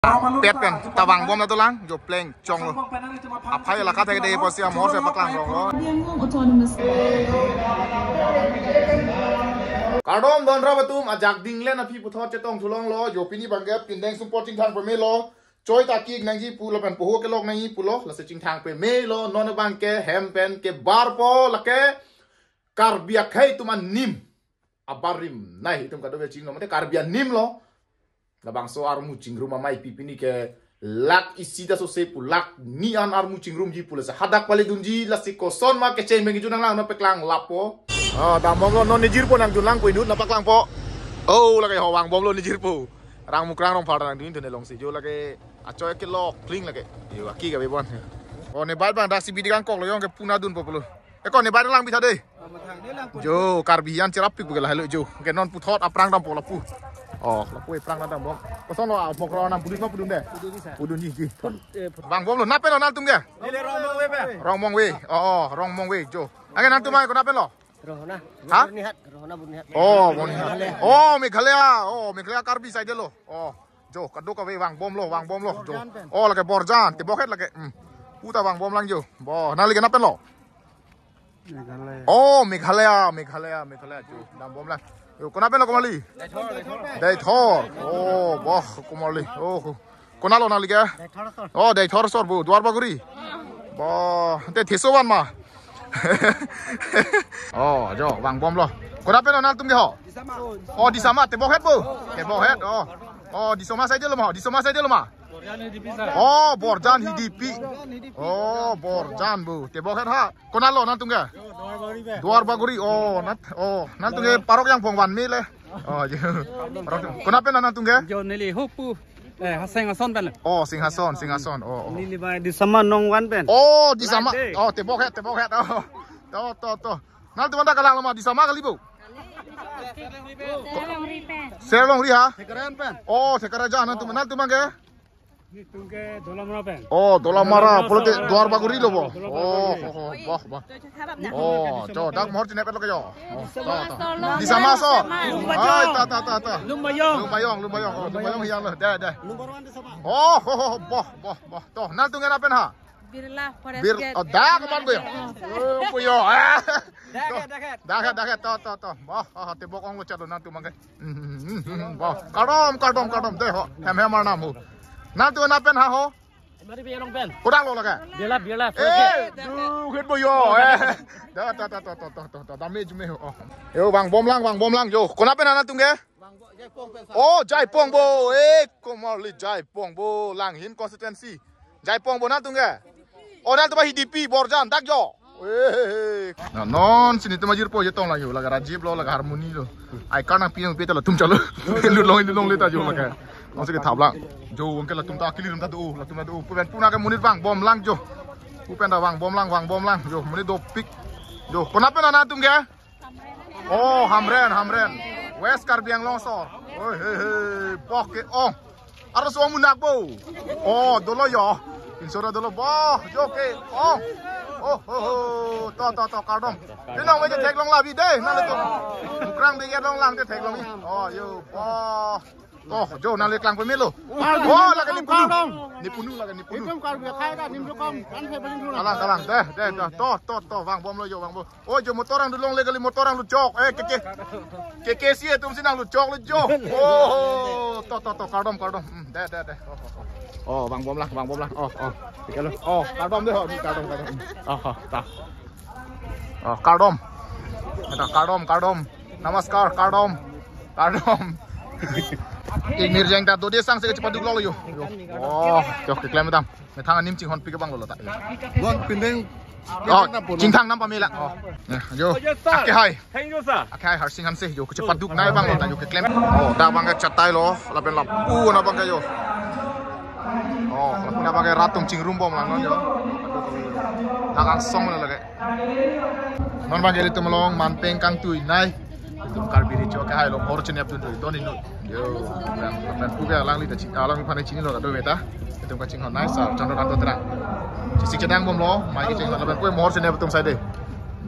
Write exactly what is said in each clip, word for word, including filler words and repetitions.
Pet pen ta vangbom na dolang, jo pleng chonglo. Aphai la kathek de posi amor se paklang rong lo. Kardom don rap atum, ajak dinglen aphi puthot chetong thulong lo, jo pini abangke pindeng sumpot chingthang pemelo. Choi ta ki nangji pu lapen poho kelok nangji pulo, lasi chingthang pemelo, non abangke hem pen kebarpo lake Karbi akhei atum anim. Abarim nai itum kadokave chinglo, mate Karbi anim lo. Labangso armu chingrum amei pi pini ke lakh isi ta sose pu, lakh ni an armu chingrumji pu, lasi hadak pale dunji, lasi koson ma kecheng bengju nanglang, non paklang lapo. Ah, dambom lo, non nejirpo nangdun lang ko inut, nang paklangpo. Oh, lake ho vangbom lo nejirpo. Rang Mukrang Rongphar nangdun, dun alongsi jo lake achoi kelok kling lake. Yo, aki kave bon. Oh, ne bai bang daksi bidi kangkok lo, jong ke puna dunpo pulo. Eko ne bai lang bitha de. Jo, Karbi an cherap pik bugel helo jo. Ke non puthot aphrang dampo lapu. Oh, lapu aphrang dampo. Kosong lo, ah, mokro nang police ma pudun de. Pudun ji, ji. Vangbom lo, nangpen lo nangtum ke? Neli Rongmongve pen. Rongmongve. Oh, oh, Rongmongve jo. Anke nangtum ai ko nangpen lo? Rohona. Ha? Burnihad, Rohona Burnihad. Oh, Burnihad. Meghalaya. Oh, Meghalaya. Oh, Meghalaya Karbi side lo. Oh, jo, kadokave vangbom lo, vangbom lo, jo. Borjan pen. Oh, lake Borjan, tebokhet lake. Hmm. Puta vangbom lang jo. Bo, nangli ke nangpen lo? Meghalaya. Oh, Meghalaya, Meghalaya, Meghalaya, jo. Dambom lang. Yo, ko nangpen lo, komarli? Deithor, Deithor pen. Deithor. Oh, bo, komarli. Oh, ko-, konat lo nangli ke? Deithor asor. Oh, Deithor asor bo, Duar Bagori. Bo, te theso van ma. Oh, jo, vangbom lo. Ko nangpen lo nangtum ke ho? Disama. Oh, Disama, tebokhet bo. Tebokhet, oh. Oh, Disama side lo ma, Disama side lo ma. Oh, Borjan Hidipi. Oh, Borjan bo. Tebokhet ha. Konat lo nangtum ke? Duar Bagori pen. Duar Bagori. Oh, nat, oh, nangtum ke parok jangphong van me le. Oh, jo. Parok. Ko nangpen nangtum ke? Jo, neli Hukpu. Eh, ha Singhason pen. Oh, Singhason, Singhason. Oh, oh. Neli bai Disama Nongvan pen. Oh, Disama. Right de. Oh, tebokhet, tebokhet. Oh. To, to, to. Nangtum anta kalang lo ma, Disama kali bo? Serlongri pen. Serlongri ha? Thekerajan pen. Oh, Thekerajan, nangtum, nangtum ke? Netum ke Dolamara pen. Oh, Dolamara, Dolamara pulote asor. Duar Bagori lo bo. Dolamara oh, Bagori. Oh, oh, bah, bah. Oh, jo, dak mohor chinep lo ke jo. Oh, Disama to, to. Asor lo. Disama asor. Lumbajong. Ai, ta, ta, ta, ta. Lumbajong. Lumbajong, Lumbajong. Oh, Lumbajong hiang lo. Deh, deh. Oh, oh, oh, bah, bah, bah. To, nangtum ke nangpen ha? Birla Forest Bir-, Gate. Oh, dak man ko yo. Oh, ko yo. Ah. Dak, dak, dak. Dak, dak, to, to, to. Bah, ah, tebok ong lo chat lo nangtum abangke. Hmm, bah, kardom, kardom, kardom. Deh ho. Hem hem arnam ho. Nangtum nangpen ha ho? Mari Birla pen. Kodak lo lake? Birla, Birla. Eh, du, hit bo yo. Eh. Da, da, da, da. Dame jume ho. Oh. Yo, vangbom lang, vangbom lang. Jo, ko nangpen nangtum ke? Oh, Jaipong bo. Eh, komarli Jaipong bo. Langhin constituency. Jaipong bo nangtum ke? Oh, nangtum Hidipi, Borjan, dak jo. Eh, eh, eh. Na, non si netum ajirpo chetong lang yo, lake Rajiv lo, lake Harmoni lo. Ai, karna piang peta latum chalo. Lut long, lut longle ta jo lake. Nonsi kethap lang. Jo, anke latum ta kili latum ta do, latum ta do. Pu pen puna ke monit vangbom lang jo. Pu pen ta vangbom lang, vangbom lang. Jo, monit dopik. Jo, ko nangpen nangtum ke? Oh, Hamren, Hamren. West Karbi Anglong asor. Oi, he, he, bok ke ong. Arloso munak bo. Oh, dolo yo. Insora dolo bo. Jo ke ong. Oh, ho, ho. To, to, to, kardom. Pinong meje theklong labi deh, nanglitum. Mukrang bege long lang te theklong. Oh, yo. Oh. To, jo nangli klang pemelo. Oh, lake nepunu. Nepunu, lake nepunu. Itum Karbi akhei ta nim jo kom, kan he bajing thuna. Kalang, kalang. Deh, deh, deh. To, to, to, vangbom lo jo, vangbom. Oh, jo motor nangdun longle kali, motor nanglut chok. Eh, ke, ke. Ke, ke si atum si nanglut chok lo jo. Oh, to, to, to, kardom, kardom. Hmm, deh, deh, deh. Oh, oh, oh. Oh, vangbom lang, vangbom lang. Oh, oh. Ke lo. Oh, kardom deh, oh, kardom, kardom. Hmm. Oh, oh, ta. Oh, kardom. Eta kardom, kardom. Namaskar, kardom. Kardom. Ingni arjeng ta dode sang se chepaduk lo yo. Yo. Oh, jo keklem dam. Methang anim chinghon pik abang lo ta. Bon pindeng. Oh, chingthang nangpame lang. Oh. Ya, jo. Oh, yes, sir. Akhei. Thank you, sir. Akhei Harsing Hanse jo, chepaduk nai abang lo ta jo keklem. Oh, dak abangke chatai lo, lapen lapu na abangke jo. Oh, lapu na abangke rat atum chingrum bom lang non jo. Dak angsong lo lake. Non abangke ilitum along manpeng kangtui nai. Itum Karbi Recho akhei along hor chinep dun dun don inut. Yo, pen, pen pu ke alangli ta ching, alangphan chinilo ta do meta. Itum kachinghon nai sar Chandra Kanto Terang. Chesik chedang bom lo, mai kachinghon lapen pu mohor chinep atum side.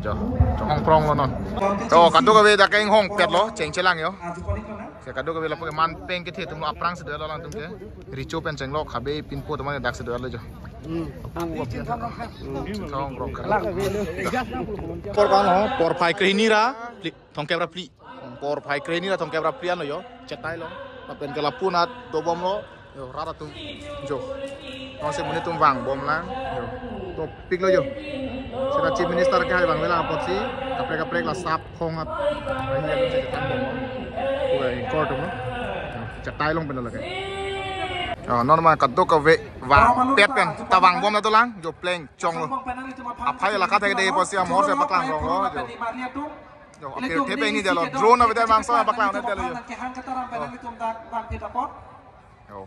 Jo, chonghong prong lo non. To, kadokave dak inghong pet lo, cheng chelang yo. Ke kadokave lapu ke manpeng kethe atumlo, aphrangsi do-etlo alangtum ke. Richo pen chenglok habe pinpo atum mane daksi do-etlo jo. Hmm. Thong rok. Por kan ho, por phai krehini ra phli, thomkep ra phli. Por phai krehini ra thomkep ra phli anlo jo. Chetai lo. Lapen ke lapu anat dobomlo. Jo, rat atum. Jo. Nonsi monit atum vangbomlang. Jo. Topiklo jo. Seta Chief Minister kehai vangve lang apotsi kaprek kaprek la sap khong at. Ahi atum si chetan bomlo. Oi, kor atumlo. Jo, chetai long pen lake. Jo, non ma kadokave vangpet pen ta vangbom na dolang. Jo, pleng chonglo. Aphai la kathai de apotsi amor si paklang ronglo. Jo. Jo, apir thepe ini detlo. Drone avedet, mangso paklang detlo jo. Jo.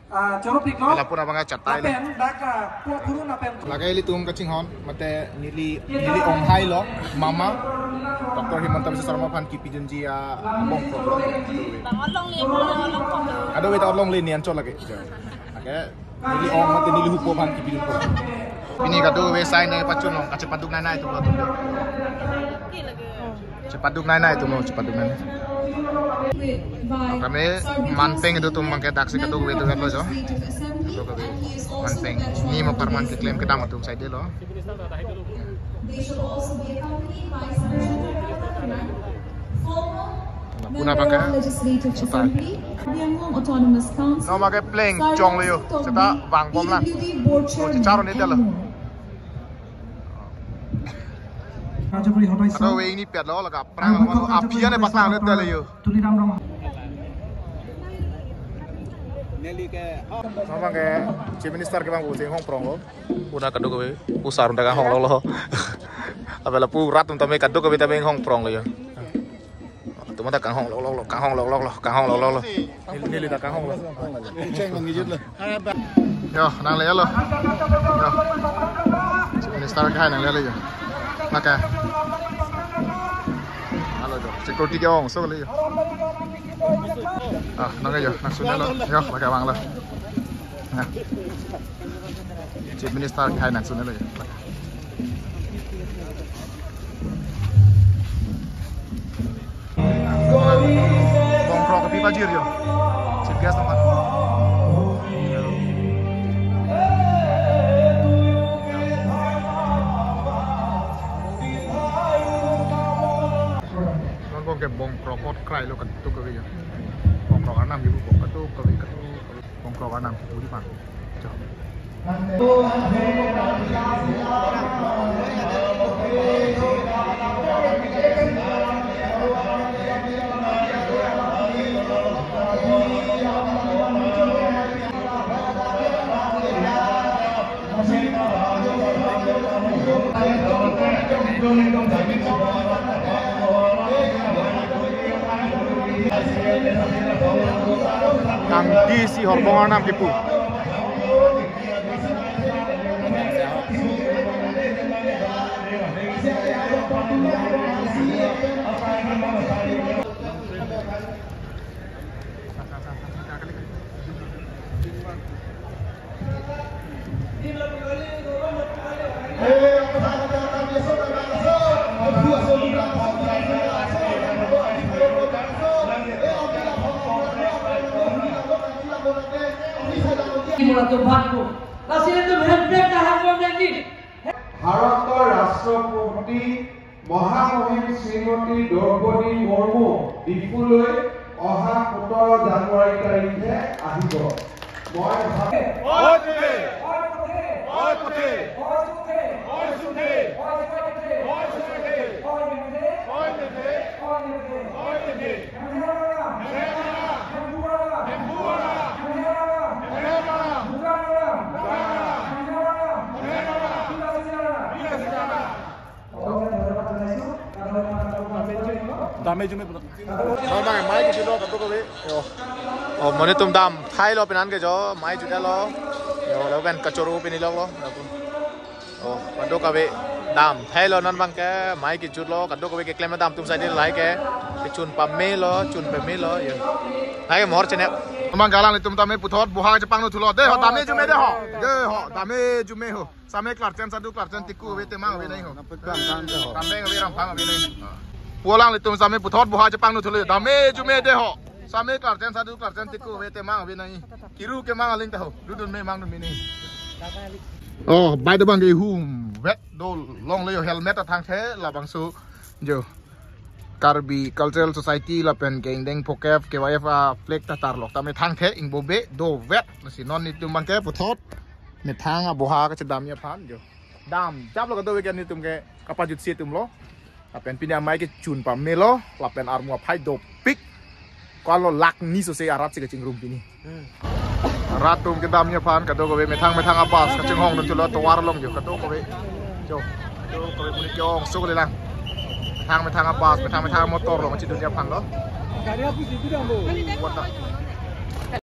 Ah, choro pik lo. Ela pura bang chetai lo. Lapen dak, ah, po guru lapen. Lake ilitum kachinghon, mate neli, neli onghailo, mama, Doctor Himanta Biswa Sarma aphan kipidunji abong problem. Bang along le, along problem. Kadokave ta along le nian chot lake. Lake neli ong mate neli hupo aphan kipidunpo. Pini kadokave sai ne pachun long, kachepaduk nai nai atumlo atum. Oke lagi. Chepaduk nai nai atumlo, chepaduk nai nai. Tame manpeng atum abangke daksi kadokave do-etlo jo. Kadokave manpeng. Nima parman keklem kedam atum saidelo. They should also be accompanied by some children. Formal member of Legislative Assembly, Karbi Anglong Autonomous Council, non ma ke pleng chonglo jo. Seta vangbomlang. P W D Board Chairman, charo ni detlo. Kadokave ingni petlo, lake aphrang lo, aphi ane paklang detlo jo. Tuliram Rong. Neli ke. Sama ke Chief Minister kevang pusi inghong pronglo. Pura kadokave pusar ta kanghong loklo. Apela pu rat atum tame kadokave tame inghong pronglo jo. Atum ta kanghong loklok, kanghong loklok, kanghong loklok. Neli, neli ta kanghonglo. Cheng lo ngijit lo. Jo, nanglelo. Jo. Chief Minister kehai nanglelo jo. Lake. Alo jo. Security ke-ong, so le jo. Ah, nangke jo, nangsunlo. Jo, lake vanglo. Nah. Chief Minister kehai nangsunlo jo. Bongkrok kepi pajir jo. Chief guest aphan. Non bong ke bongkrok kot krailo kadokave jo. Bongkrok arnam jo, bong kadokave, kadokave. Bongkrok arnam puri pan. Kangdi si horbong arnam kipu. Mula tumpakku. Lasi itum handbrake ta hangkong nangji. ভাৰতৰ ৰাষ্ট্ৰপতি মহামহিম শ্ৰীমতী দ্ৰৌপদী মুৰ্মু ডিফুলৈ অহা সোতৰ জানুৱাৰী তাৰিখে আহিব। মই ভাবো Dame jume pula. Bang, bang, mai kejutlo kadokave. Yo. Oh, monit atum dam thailo penang ke jo, mai jutlo. Yo, lapen kachoro pini loklo. Oh, kadokave dam thailo non bang ke, mai kejutlo, kadokave keklem dam atum saidelo, lahai ke. Kechun pamelo, chun pamelo, yo. Lahai ke mohor chene. Teman galang itum tame puthot boha chepangno thulo. Dei ho, dame jume dei ho. Dei ho, dame jume ho. Same klarchen, sadu klarchen, tiku ave, temang ave nai ho. Ramphang ave, ramphang ave nai. Pu alanglitum same puthot boha chepangno thulo. Dame jume dei ho. Same karten sadu karten tiko ve te mang ve nai. Kiru ke mang aling taho. Dudun me mang dun mini. Oh, bai dobang ke hum vet do longle jo, helmet ta thangthe labangso jo Karbi Cultural Society lapen Kengdeng Phokep K Y F a flag ta tarlok tame thangthe ingbo be do vet. Lasi non netum abang ke puthot methang aboha kachedamji aphan jo. Damjaplo kadokave ke netum ke kapajutsi atumlo. Lapen pini amei kechun pamelo lapen armu aphai dopik. Ko-anlo lakh ni sose arat si kachingrum pini. Rat atum kedamji aphan kadokave methang methang a-bus kachinghon dun chulo tovar along jo kadokave. Jo. Kadokave monit ke-ongso kalilang. Methang methang a-bus, methang methang motor along chidunji aphanlo. Gari hapus itu dah, Bu. What the